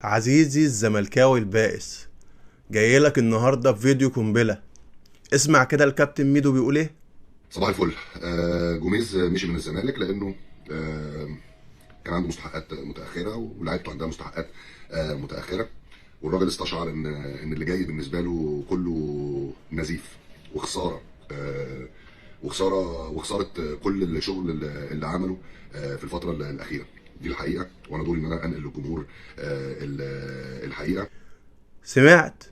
عزيزي الزملكاوي البائس، جاي لك النهارده في فيديو قنبلة. اسمع كده الكابتن ميدو بيقول ايه. صباح الفل. جوميز مشي من الزمالك لانه كان عنده مستحقات متاخرة ولاعيبته عندها مستحقات متاخره، والراجل استشعر ان اللي جاي بالنسبة له كله نزيف وخسارة، وخسارة كل الشغل اللي عمله في الفترة الاخيرة دي الحقيقه. وانا دوري ان انا انقل للجمهور الحقيقة. سمعت؟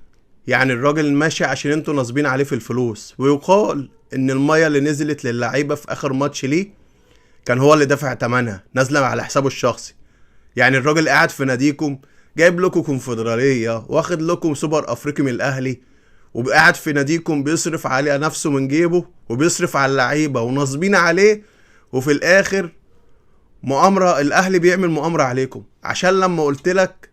يعني الراجل ماشي عشان انتوا ناصبين عليه في الفلوس، ويقال ان المية اللي نزلت للعيبة في اخر ماتش ليه كان هو اللي دافع تمنها، نازله على حسابه الشخصي. يعني الراجل قاعد في ناديكم جايب لكم كونفدراليه، واخد لكم سوبر افريقي من الاهلي، وقاعد في ناديكم بيصرف على نفسه من جيبه وبيصرف على اللعيبة وناصبين عليه، وفي الاخر مؤامرة. الاهلي بيعمل مؤامرة عليكم، عشان لما قلت لك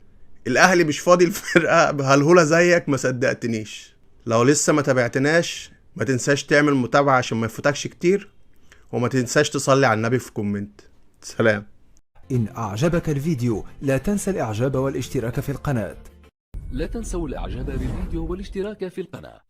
الاهلي مش فاضي الفرقة بهلهوله زيك ما صدقتنيش. لو لسه ما تابعتناش ما تنساش تعمل متابعه عشان ما يفوتكش كتير، وما تنساش تصلي على النبي في comment. سلام. إن أعجبك الفيديو لا تنسى الإعجاب والاشتراك في القناة. لا تنسوا الاعجاب بالفيديو والاشتراك في القناة.